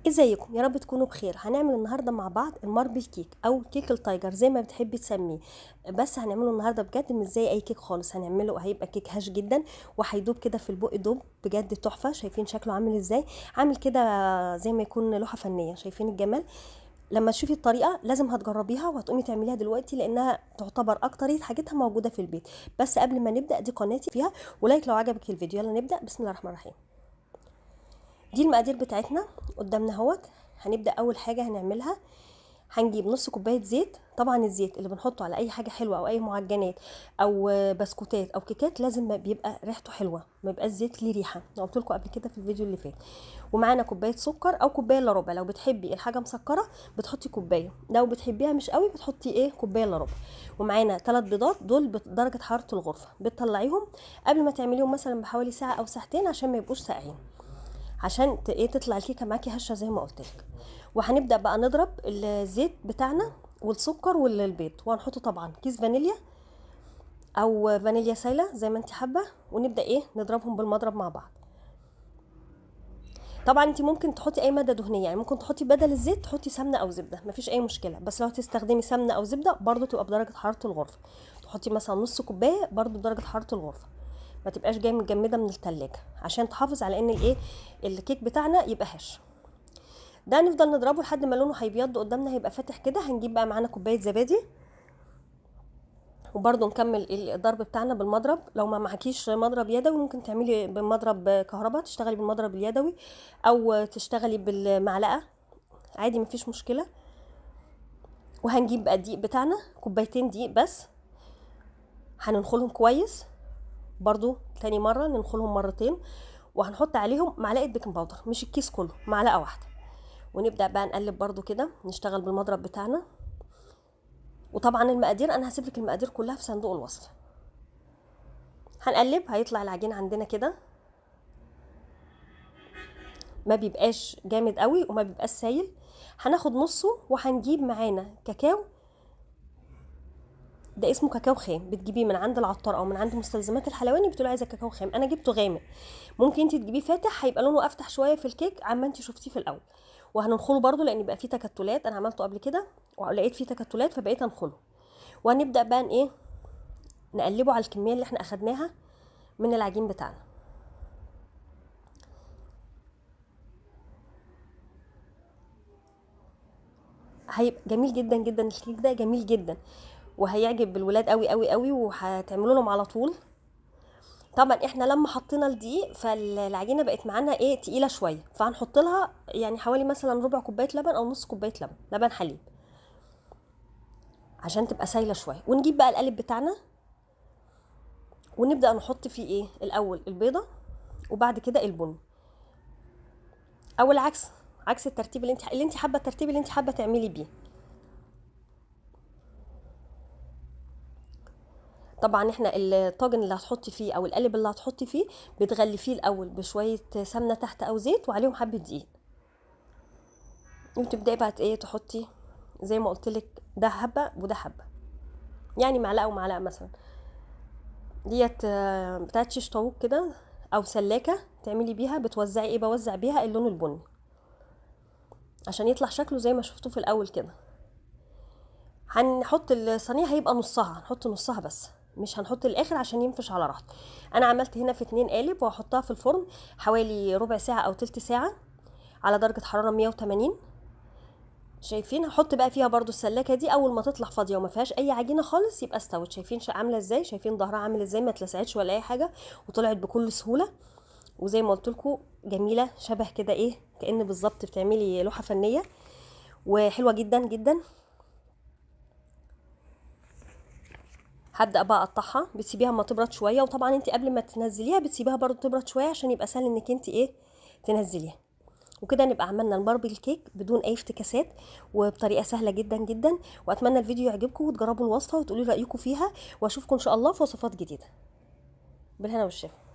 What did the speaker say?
ازيكم؟ يا رب تكونوا بخير. هنعمل النهارده مع بعض ال marble cake او كيك ال tiger زي ما بتحبي تسميه، بس هنعمله النهارده بجد مش زي اي كيك خالص. هنعمله هيبقى كيك هش جدا وهيدوب كده في البق دوب، بجد تحفة. شايفين شكله عامل ازاي؟ عامل كده زي ما يكون لوحة فنية. شايفين الجمال؟ لما تشوفي الطريقة لازم هتجربيها وهتقومي تعمليها دلوقتي، لانها تعتبر اكتريه حاجتها موجودة في البيت. بس قبل ما نبدا، دي قناتي فيها و like لو عجبك الفيديو. يلا نبدا، بسم الله الرحمن الرحيم. دي المقادير بتاعتنا قدامنا اهوت. هنبدا اول حاجة هنعملها، هنجيب نص كوباية زيت. طبعا الزيت اللي بنحطه على اي حاجة حلوة او اي معجنات او بسكوتات او كيكات لازم بيبقى ريحته حلوة، ما يبقاش زيت ليه ريحه. انا قلت لكم قبل كده في الفيديو اللي فات. ومعانا كوباية سكر او كوباية الا ربع. لو بتحبي الحاجة مسكره بتحطي كوباية، لو بتحبيها مش قوي بتحطي ايه كوباية الا ربع. ومعانا 3 بيضات، دول بدرجة حرارة الغرفة، بتطلعيهم قبل ما تعمليهم مثلا بحوالي ساعة او ساعتين عشان ما يبقوش ساقعين، عشان ايه تطلع الكيكه معاكي هشه زي ما قلت لك. وهنبدا بقى نضرب الزيت بتاعنا والسكر والبيض، وهنحط طبعا كيس فانيليا او فانيليا سايله زي ما انت حابة، ونبدا ايه نضربهم بالمضرب مع بعض. طبعا انت ممكن تحطي اي مادة دهنية، يعني ممكن تحطي بدل الزيت تحطي سمنه او زبدة، مفيش اي مشكلة. بس لو تستخدمي سمنه او زبدة برضو تبقى بدرجة حرارة الغرفة. تحطي مثلا نص كوباية برضو بدرجة حرارة الغرفة، ما تبقاش جاية متجمده من التلاجة، عشان تحافظ على ان الايه الكيك بتاعنا يبقى هش. ده نفضل نضربه لحد ما لونه هيبيض قدامنا، هيبقى فاتح كده. هنجيب بقى معانا كوباية زبادي، وبرده نكمل الضرب بتاعنا بالمضرب. لو ما معكيش مضرب يدوي ممكن تعملي بمضرب كهرباء، تشتغلي بالمضرب اليدوي او تشتغلي بالمعلقه عادي مفيش مشكلة. وهنجيب بقى الدقيق بتاعنا، كوبايتين دقيق بس، هننخلهم كويس برضو تاني مرة، ننخلهم مرتين. وهنحط عليهم معلقة baking powder، مش الكيس كله، معلقة واحدة. ونبدأ بقى نقلب برضو كده، نشتغل بالمضرب بتاعنا. وطبعا المقادير انا هسيب لك المقادير كلها في صندوق الوصف. هنقلب، هيطلع العجين عندنا كده، ما بيبقاش جامد قوي وما بيبقاش سايل. هناخد نصه وهنجيب معانا كاكاو، ده اسمه كاكاو خام، بتجيبيه من عند العطار او من عند مستلزمات الحلواني، بتقولي عايزه كاكاو خام. انا جبته غامق، ممكن انت تجيبيه فاتح هيبقى لونه افتح شوية في الكيك عما انت شفتيه في الاول. وهننخله برده لان بقى فيه تكتلات، انا عملته قبل كده ولقيت فيه تكتلات فبقيت انخله. وهنبدا بقى ايه نقلبه على الكمية اللي احنا اخدناها من العجين بتاعنا. هيبقى جميل جدا جدا الكيك ده، جميل جدا وهيعجب الولاد قوي قوي قوي، وهتعملوا لهم على طول. طبعا احنا لما حطينا الدقيق فالعجينه بقت معانا ايه تقيلة شوية، فهنحط لها يعني حوالي مثلا ربع كوباية لبن او نص كوباية لبن، لبن حليب، عشان تبقى سايله شوية. ونجيب بقى القالب بتاعنا ونبدا نحط فيه ايه الاول البيضة وبعد كده البن، او العكس، عكس الترتيب اللي انت حابة، الترتيب اللي انت حابة تعملي بيه. طبعا احنا الطاجن اللي هتحطي فيه او القالب اللي هتحطي فيه بتغلفيه الاول بشوية سمنه تحت او زيت وعليهم حبه دقيق، وتبداي بقى ايه تحطي زي ما قلت لك، ده حبه وده حبه، يعني معلقه ومعلقة مثلا. ديت بتاعت شيش طاووق كده او سلاكه تعملي بيها، بتوزعي ايه، بوزع بيها اللون البني عشان يطلع شكله زي ما شفتوه في الاول كده. هنحط الصينية هيبقى نصها، هنحط نصها بس، مش هنحط الاخر عشان ينفش على راحته. انا عملت هنا في 2 قالب، وهحطها في الفرن حوالي ربع ساعة او تلت ساعة على درجه حرارة 180. شايفين؟ هحط بقى فيها برضو السلاكه دي، اول ما تطلع فاضية وما فيهاش اي عجينه خالص يبقى استوت. شايفين عامله ازاي؟ شايفين ظهرها عامل ازاي؟ ما اتلسعتش ولا اي حاجة، وطلعت بكل سهولة. وزي ما قلت لكم جميلة، شبه كده ايه كأن بالظبط بتعملي لوحة فنية، وحلوه جدا جدا. هبدا بقى اقطعها، بتسيبيها اما تبرد شوية، وطبعا انت قبل ما تنزليها بتسيبيها برضو تبرد شوية عشان يبقى سهل انك انت ايه تنزليها. وكده نبقى عملنا ال marble cake بدون اي افتكاسات وبطريقة سهلة جدا جدا. واتمنى الفيديو يعجبكم وتجربوا الوصفة وتقولوا رايكم فيها، واشوفكم ان شاء الله في وصفات جديدة. بالهنا والشفا.